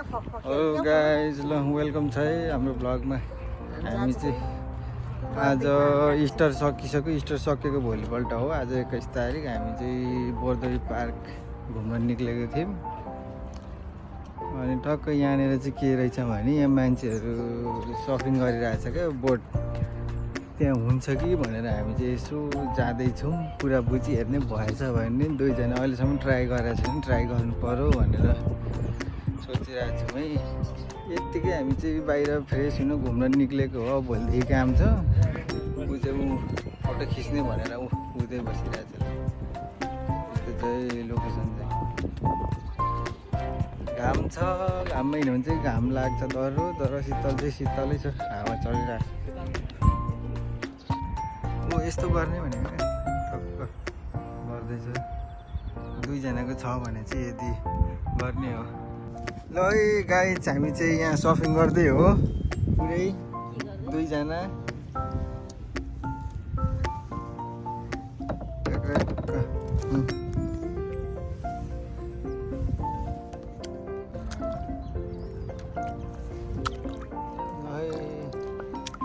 Hello guys, ल welcome छ है हाम्रो ब्लगमा। हामी चाहिँ आज इस्टर सकेको भोलिपल्ट हो। आज 21 तारिक हामी चाहिँ बर्दरी पार्क घुम्न निक्लेको थियौँ। अनि टक्क यहाँनिर चाहिँ के रहेछ भने यहाँ मान्छेहरू सपिङ गरिरहेछ क्या, बोट त्यहाँ हुन्छ कि भनेर हामी चाहिँ यसो जाँदैछौँ। पुरा बुझी हेर्ने भएछ भने दुईजना अहिलेसम्म ट्राई गरेको छैन, ट्राई गर्नु पऱ्यो भनेर सोचिरहेको छौँ है। यत्तिकै हामी चाहिँ बाहिर फ्रेस हुन घुम्न निक्लेको हो। भोलिदेखि काम छ, ऊ चाहिँ ऊ फोटो खिच्ने भनेर ऊ उतै बसिरहेको छ। यस्तो चाहिँ लोकेसन चाहिँ घाम छ, घाम महिना भने चाहिँ घाम लाग्छ डह्रो, तर शीतल चाहिँ शीतलै छ, हावा चलिरहेको छ। ऊ यस्तो गर्ने भनेको क्या, टक्क गर्दैछ। दुईजनाको छ भने चाहिँ यदि गर्ने हो। ल है गाइज, हामी चाहिँ यहाँ सपिङ गर्दै हो पुरै दुईजना।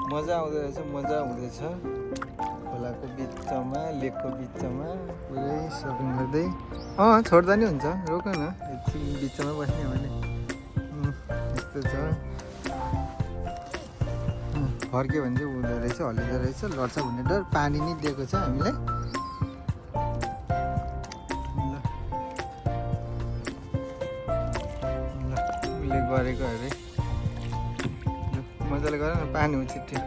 मजा आउँदो रहेछ, मजा हुँदैछ। खोलाको बिचमा, लेकको बिचमा पुरै सपिङ गर्दै। छोड्दा नि हुन्छ, रोक न, एकछिन बिचमा बस्ने हो भने। यस्तो छ, फर्क्यो भने चाहिँ हुँदो रहेछ, हल्लिँदो रहेछ, लड्छ भन्ने डर। पानी नै दिएको छ हामीलाई। ल उसले गरेको अरे, मजाले गर न, पानी हो छिट्टै।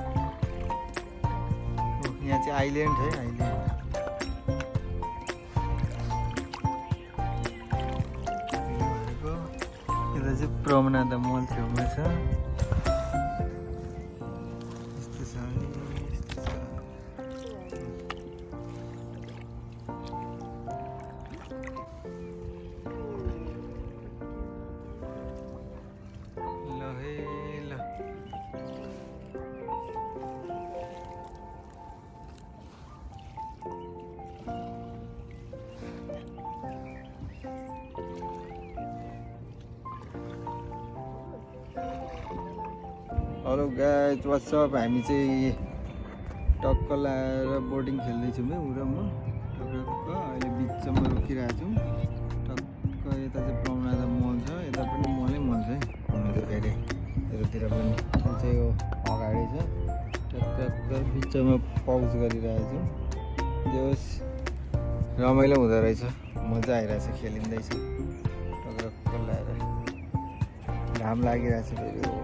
यहाँ चाहिँ आइल्यान्ड है, आइल्यान्ड। यता चाहिँ प्रमनादा मल छेउमा छ। यस्तो छ नि, यस्तो छ। ल है ल, हेलो गाइज, वाट्सअप। हामी चाहिँ टक्क लाएर बोटिङ खेल्दैछौँ है, ऊ र म टक्क अहिले बिचमा रोकिरहेको छौँ। टक्क यता चाहिँ प्रमनादा मल छ, यता पनि मलै मल छ है, हुनु फेरि यतातिर पनि। यो चाहिँ यो अगाडि छ, टक्क बिचमा पाउज गरिरहेको छौँ। जोस् रमाइलो हुँदो रहेछ, मजा आइरहेछ, खेलिँदैछ टक्क लाएर। घाम लागिरहेछ फेरि है।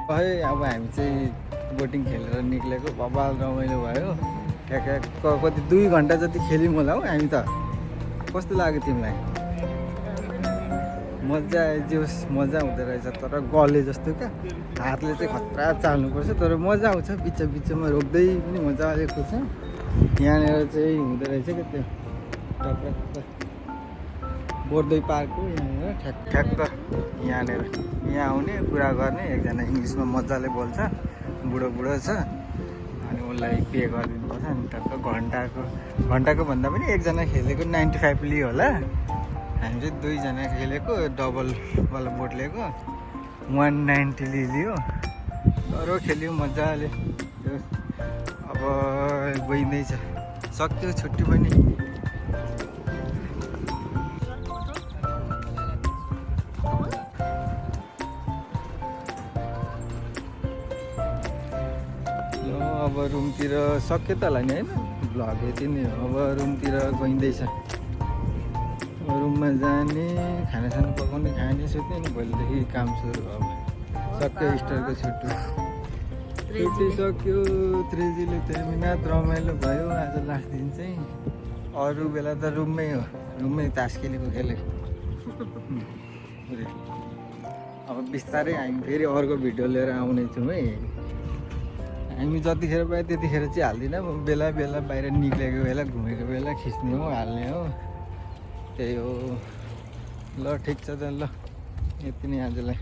अब हामी चाहिँ बोटिङ खेलेर निक्लेको, बबाल रमाइलो भयो। ठ्याक्क कति 2 घन्टा जति खेल्यौँ होला हौ हामी त। कस्तो लाग्यो तिमीलाई? मजा आयो, जोस् मजा हुँदो रहेछ। तर गले जस्तो क्या, हातले चाहिँ खतरा चाल्नुपर्छ, तर मजा आउँछ। बिचमा रोक्दै पनि मजाले कुद्छ। यहाँनिर चाहिँ हुँदो रहेछ क्या त्यो टक्क बर्दरी पार्क हो यहाँनिर। ठ्याक्क यहाँनिर यहाँ आउने, कुरा गर्ने। एकजना इङ्ग्लिसमा मजाले बोल्छ, बुढो छ। अनि उसलाई पे गरिदिनुपर्छ। अनि टक्क घन्टाको भन्दा पनि एकजना खेलेको 95 लियो होला। हामी चाहिँ 2 जना खेलेको, डबलवाला बोट लिएको 190 लियो। तर खेल्यौँ मजाले। अब गइँदैछ, सक्यो छुट्टी पनि। अब रुमतिर सक्यो त होला नि होइन, भ्लग यति नै हो। अब रुमतिर गइँदैछ, रुममा जाने, खानासाना पकाउने, खाने, सुत्ने। नि भोलिदेखि काम सुरु। अब सक्यो इस्टरको छुट्टी सक्यो। 3Gले त्यहाँ रमाइलो भयो आज लास्ट दिन चाहिँ। अरू बेला त रुममै तास खेलेको खेलेको। अब बिस्तारै हामी फेरि अर्को भिडियो लिएर आउनेछौँ है। हामी जतिखेर पायो त्यतिखेर चाहिँ हाल्दिनँ, बेला बाहिर निक्लेको बेला, घुमेको बेला खिच्ने हो, हाल्ने हो, त्यही हो। ल ठिक छ त, ल यति नै आजलाई।